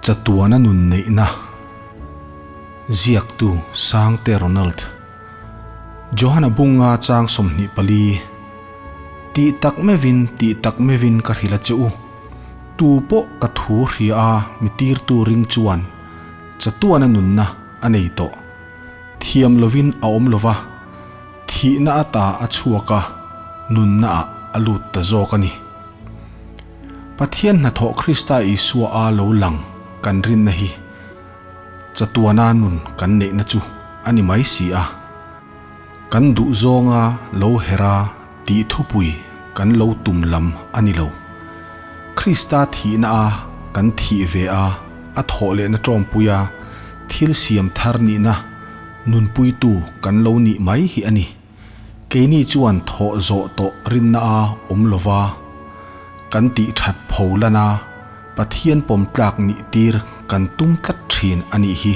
Chatuana nun neihna Ziaktu Sangte Ronald Johana Bunga chang 24 Tih tak meuhin tih tak meuhin ka hrilh a che u. Tu pawh ka thu hria a mi tirtu ring chuan chatuana nunna a nei tawh. Thiam lovin a awm lova, thihna ata a chhuak a, nunna ah a lut ta zawk a ni. Pathian hnathawh Krista Isua a lo lang kan rinna hi chatuana nun kan neihna chu a ni mai si a. Kan duh zawnga lo her a tih thupui kan lo tum lam a ni lo. Krista thihna a kan thih ve a, a thawh lehna tawmpui a, thil siam thar nihna nunpuitu kan lo nih mai hi a ni. Keini chuan thawh zawh tawh rinna a awm lova, kan tih that pho lan a, Pathian pawm tlak nih tir kan tum tlat thin a nih hi.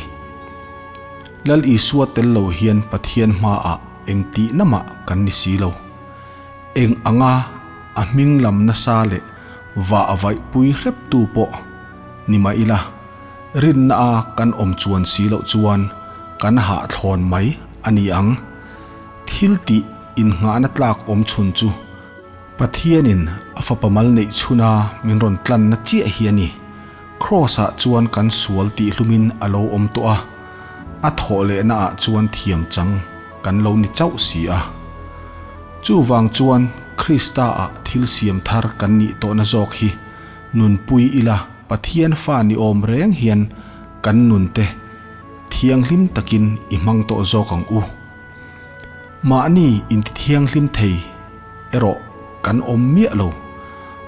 Lal Isua tel lo hian Pathian hmaah eng tihna mah kan ni si lo. Eng anga a hming lam nasa leh vah vaihpui hreptu pawh ni mah ila, rinna a kan awm chuan si loh chuan kan hahthlawn mai a ni ang. Thil tih innghahna tlak awm chhun chu Pathianin a fapa mal neih chhuna min rawn tlanna chiah hi a ni. Kraws-ah chuan kan sual tih hlumin a lo awm tawh a, a thawh lehnaah chuan thiam chang kan lo ni chauh si a. Chuvang chuan Krista-ah thil siam thar kan nih tawhna zawk hi nunpui ila Pathian fa ni awm reng hian kan nunte thianghlim takin i hmang tawh zawk ang u. Mahni intithianghlim thei erawh kan awm miah lo.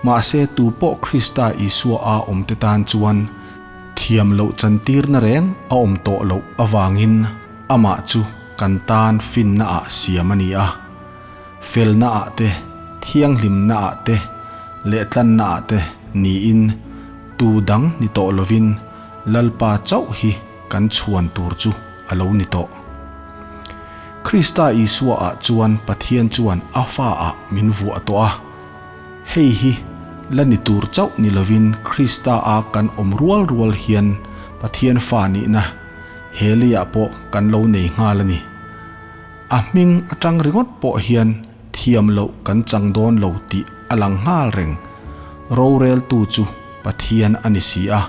Mahse tupawh Krista Isua a awmte tan chuan thiam loh chantirna reng a awm tawh loh avangin amah chu kan tan finna ah siam a ni a. Felna ah te, thianghlimna ah te leh tlanna ah te niin tu dang ni tawh lovin Lalpa chauh hi kan chhuan tur chu a lo ni tawh. Krista Isua ah chuan Pathian chuan a fa ah min vuah tawh a. Hei hi la ni tur chauh ni lovin Krista a kan awm rual rual hian Pathian fa nihna he leiah pawh kan lo nei nghal a ni. A hming atang ringawt pawh hian thiam loh kan chang dawn lo tih a lang nghal reng. Roreltu chu Pathian a ni si a.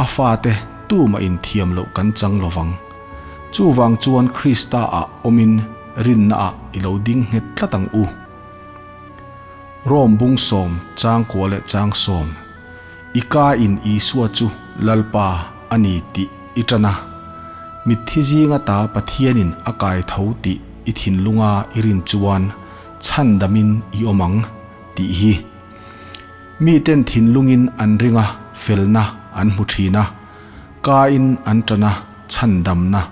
A fate tumah in thiam loh kan chang lo vang. Chuvang chuan Krista ah awmin rinna ah i lo ding nghet tlat ang u. Rom bung sawm chang kua leh chang sawm, I ka in Isua chu Lalpa a ni tih i tan a, mitthi zinga ta Pathianin a kai tho tih i thinlunga i rin chuan chhandamin i awm ang tih hi. Miten thinlungin an ring a, felna an hmu thin a, kain an tan a, chhandamna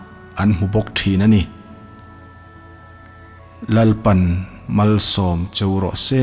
an hmu bawk thin a ni. Lalpan malsawm cheu rawh se.